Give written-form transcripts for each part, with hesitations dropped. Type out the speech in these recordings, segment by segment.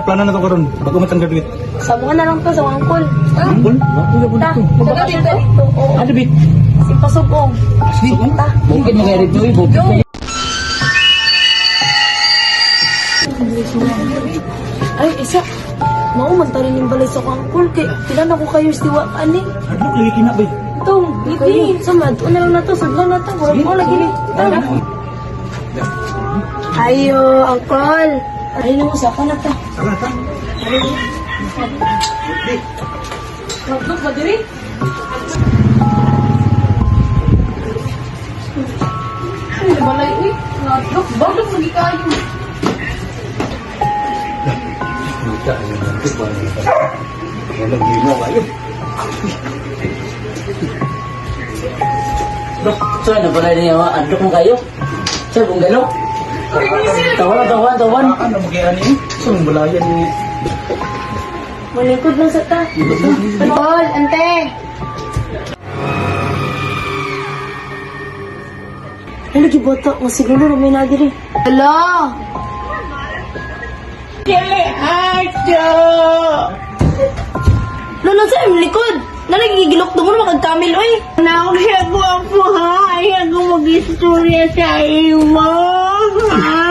Plano na to karon. Bago matang graduate. Sa mga na lang to, sa mga angkol. Angkol? Ta, magbakasyon ta dito. Oo. Ano bit? Si Pasugong. Ta. Bukid mo kay dito, bukid. Ay, isa. Mao man ta rin yung balay sa akong angkol. Kay, pila na ko kayo siwa ani. Adlok lagi kina bay. Ito, lagi. Sama, doon na lang na to. Sudlan na to. Murag mo lagi ni. Tara. Ayo, angkol. Ay, na mo, saka na ta. Tara ta. Magdok ba diri? Ay, balay, uy. Ngadlok, balok lagi kayo. Kita ay nanti ba. Wala gino kayo. Dok, so ano pala niya, adlok mo kayo? Sa bungalo? Tawan, tawan, tawan. Ano mo kaya ni? Sa mong balayan ni. Malingkod lang sa ta. Angkol, ante. Ano lagi bata, mas siguro na may na diri. Hello! Lolo, sa imong likod. Nalagigilok mo na makagkamil, oy. Siya ko ha, ayaw ko mag-istorya sa imo, ha?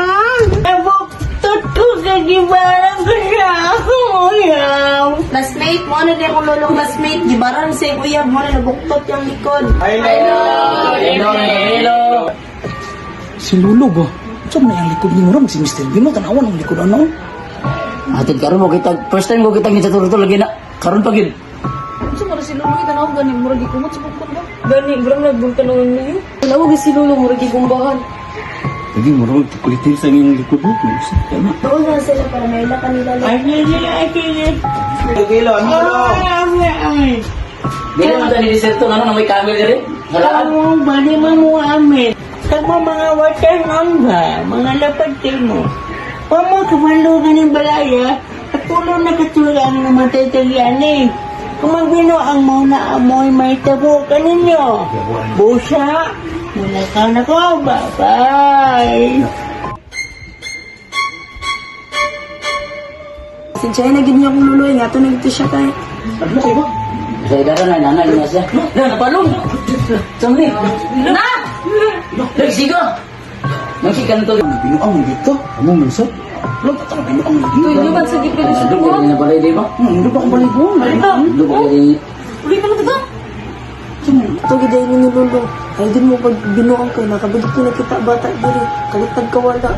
Nabuktot ko kagibarang ko sa akong uyab. Classmate, mo na din akong lolo classmate. Gibaran sa uyab, mo na nabuktot yung likod. Hello, hello. Si Lolo ba? Sa man ang likod ni Murag si Mr. Bino tanawan ang likod ano. Atid karon mo kita first time ko kita sa turto lagi na. Karon pa gid. Unsa man si Lolo, tanaw gani, murag gikumot sa bukod ba? Gani, bro, nagbuntanungan niyo. Tanaw si lolo, murag gigumbahan. Lagi murag kulitin sa iyong likod mo. Kana. Doon na sila para may ila kanila. Ay, ay, ay, ay, Kilo, ay, ay. Dili man tani diserto ngano na may camel diri. Ngalaan. Ang bali mo mo amin. Tama mga watan ang ba, mga lapad mo. Pamo kabalo ka ng balaya, at pulo na katula ang namatay tagyan eh. Kung magbino ang muna amoy may tabo ka ninyo. Busa, muna ka na ko, bye-bye. Sinsya na gid niya akong lolo, eh. Nga to nagito siya kay. Adlok kayo ba? Sa idara na nana lima siya. Na napalong. Samni. Na! Nagsigo. Nagsikan to. Bino ang dito. Amo man sa. Lolo ta bino ang dito. Uy, luban sa gipin sa Adlok ko na balay di ba? Hindi pa akong balik mo. Adlok ko ni Uli ka na dito. Ito gid ay ni lolo. Ay din mo pag binuang kay nakabigit ko nakita bata diri. Kalit nagkawala.